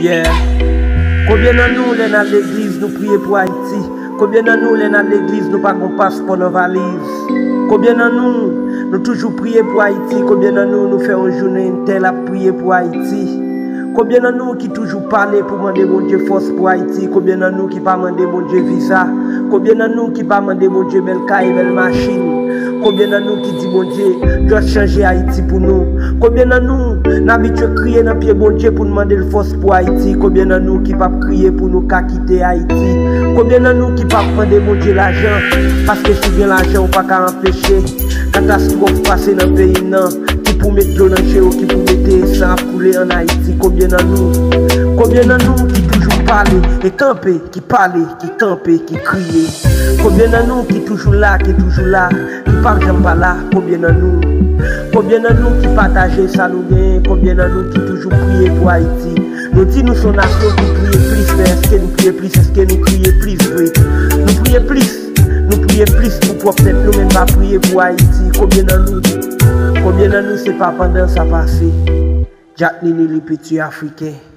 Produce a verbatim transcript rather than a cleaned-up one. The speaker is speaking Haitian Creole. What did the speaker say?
Yeah. Konbyen nan nou, lè n al legliz, nou priye pou Ayiti? Konbyen nan nou, lè n al legliz, nou pa gon paspò nan valiz? Konbyen nan nou, nou toujou priye pou Ayiti? Konbyen nan nou, nou fè yon jounen entè ap priye pou Ayiti? Konbyen nan nou ki toujou pale pou mande Bondye fòs pou Ayiti? Konbyen nan nou ki pa mande Bondye viza? Konbyen nan nou ki pa mande Bondye bèl kay, bèl machin? Konbyen nan nou ki di Bondye, just chanje Ayiti pou nou? Konbyen nan nou, n abitye kriye nan pye Bondye pou n mande l fòs pou Ayiti? Konbyen nan nou ki p ap kriye pou nou ka kite Ayiti? Konbyen nan nou ki p ap mande Bondye lajan? Paske si w gen lajan, ou pa ka anpeche katastwòf pase nan peyi n nan, ki pou met dlo nan je w, ki pou mete san ap koule ann Ayiti. Konbyen nan nou, konbyen nan nou ki toujou pale e kanpe, ki pale, ki kanpe, ki kriye? Konbyen nan nou ki toujou la, ki toujou la, ki p ap janm pa la? Konbyen nan nou, konbyen nan nou ki pataje sa nou genyen? Konbyen nan nou ki toujou priye pou Ayiti? Nou di nou se yon nasyon ki priye plis, men èske nou priye plis? Èske nou priye plis vre? Nou priye plis, nou priye plis pou pwòp tèt nou, men n pa priye pou Ayiti. Konbyen nan nou, konbyen nan nou se pa pandan sa pase? Jack Nini, li piti afriken.